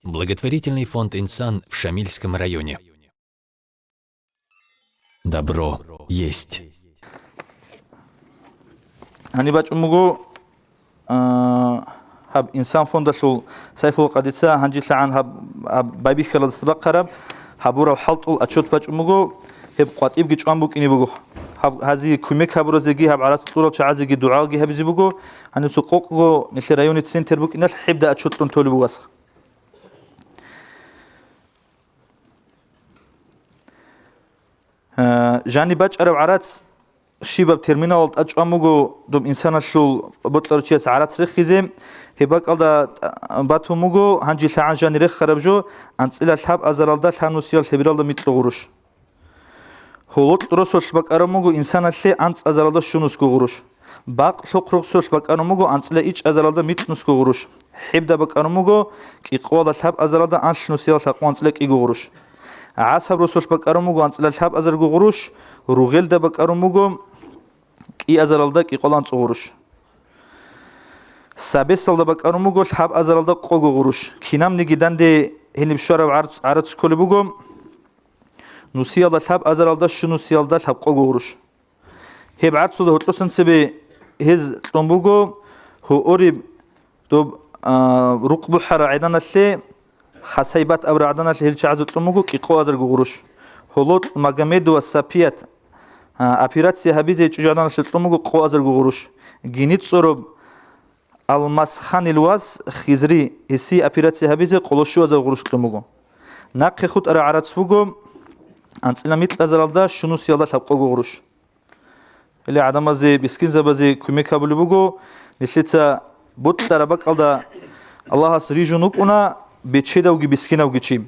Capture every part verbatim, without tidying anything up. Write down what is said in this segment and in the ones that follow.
Благотворительный фонд «Инсан» в Шамильском районе. Добро есть. Гьаниб бачӀун буго, а, гьаб «Инсан» фондалъул Сайфул Къадица гьанжелъагӀан гьаб, гьаб байбихьаладаса бахъараб гьабураб хӀалтӀул отчет бачӀун буго, гьеб къватӀибги чӀван букӀине буго. Гьаб, гьазие кумек гьабуразеги, гьаб гӀарац кьурал чагӀазеги дугӀаги гьабизе буго, гьаниб цо къокъго нилъер районный центр букӀиналъ гьебда отчетлъун толеб буго, васха. Э, жаниб бачӀараб гӀарац щибаб терминалалда тӀад чӀван буго доб «Инсаналъул» бокьарав чияс гӀарац рехизе, гьеб бакӀалда тӀа-, батун буго, гьанжелъагӀан жанир рехараб жо, анцӀила лъабазаралда лъабнусиялда лъебералда микьго гъурущ. Гьоло кьуросулъ бакӀарун буго «Инсаналъе» анцӀазаралда щунусго гъурущ. Бакъ лъухъ росулъ бакӀарун буго анцӀила ичӀазаралда микьнусго гъурущ. ХӀебда бакӀарун буго кӀикъоялда лъабазаралда анлънусиялда лъабкъо анцӀила кӀиго гъурущ. ГӀасаб росулъ бакӀарун буго анцӀила лъабазарго гъурущ, ругъелда бакӀарун буго кӀиазаралда кӀикъоялда анцӀго гъурущ. Сабесалда бакӀарун буго лъабазаралда къого гъурущ. Кинабниги данде гьениб щвараб гӀарц-, гӀарац кколеб буго, нусиялда лъабазаралда щунусиялда лъабкъого гъурущ. Гьеб гӀарцуда гьоркьосан цебе гьез кьун буго гьуориб доб, а, рукъ бухӀараб гӀаданалъе, Хасайбат абураб гӀаданалъе гьел чагӀазул кьун буго кӀикъоазарго гъурущ. Гьоло Магомедова Сапият, а, операция гьабизе чӀужугӀаданалъе кьун буго къоазарго гъурущ. Гьениб цӀороб Алмасханил вас Хизри, гьесие операция гьабизе къоло щуазарго гъурущ кьун буго. Нахъе хутӀараб гӀарац буго анцӀила микьазаралда щунусиялда лъабкъого гъурущ. Гьеле гӀадамазе, бискинзабазе кумек гьабулеб буго, нилъеца бокьараб бакӀалда Аллагьас рижун вукӀуна бечедавги бискинавги чи.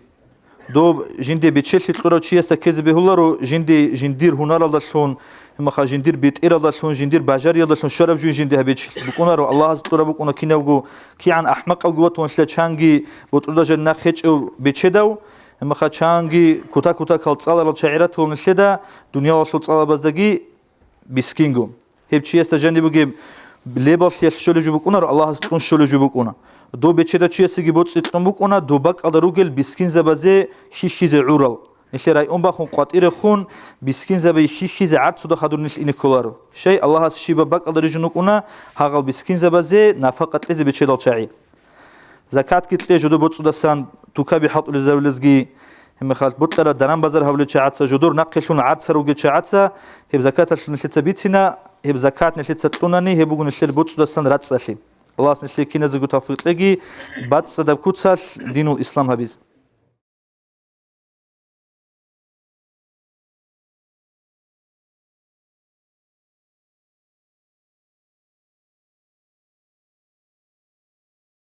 Доб жинде бечелъи кьурав чиясда ккезе бегьуларо, жинде жиндир гьунаралдалъун, гьебмехалъ жиндир бетӀералдалъун, жиндир бажариялдалъун щвараб жугьин жинде гьаб бечелъи букӀунаро, Аллагьас кьураб букӀуна кинавго, кигӀан ахӀмакъавги ватун нилъеда чанги ботӀрода жанир нахъ гьечӀев бечедав, гьебмехалъ чанги кута-кутакал цӀаларал чагӀи ратула нилъеда, дуниялалъул цӀалабаздаги бискинго. Гьеб чиясда жаниб бугеб лебаллъиялъ щолеб жо букӀунаро, Аллагьас кьун щолеб жо букӀуна. Доб бечедав чиясеги боцӀи кьун букӀуна, доб бакӀалда ругел бискинзабазе хьихьизе гӀурал. Нилъер район бахун къватӀирехун, бискинзабазе хьихьизе гӀарцуда хадур нилъ ине кколаро. Щай, Аллагьас щибаб бакӀалда рижун вукӀуна, гьагъал бискинзабазе нафакъа кьезе бечедал чагӀи. Закатги кье жодор боцӀудасан тукаби хӀалтӀулезавилазги, гьебмехалъ бокьараб даран-базар гьабулел чагӀаца, жодор нахъелъун гӀарцар ругел чагӀаца, гьеб закаталъул нилъеца бицина, гьеб закат нилъеца кьунани, гьеб буго нилъер боцӀудасан рацӀцӀалъи. Аллагьас нилъее киназего тавфикъ кьеги, бацӀцӀадаб куцалъ динул ислам гьабизе.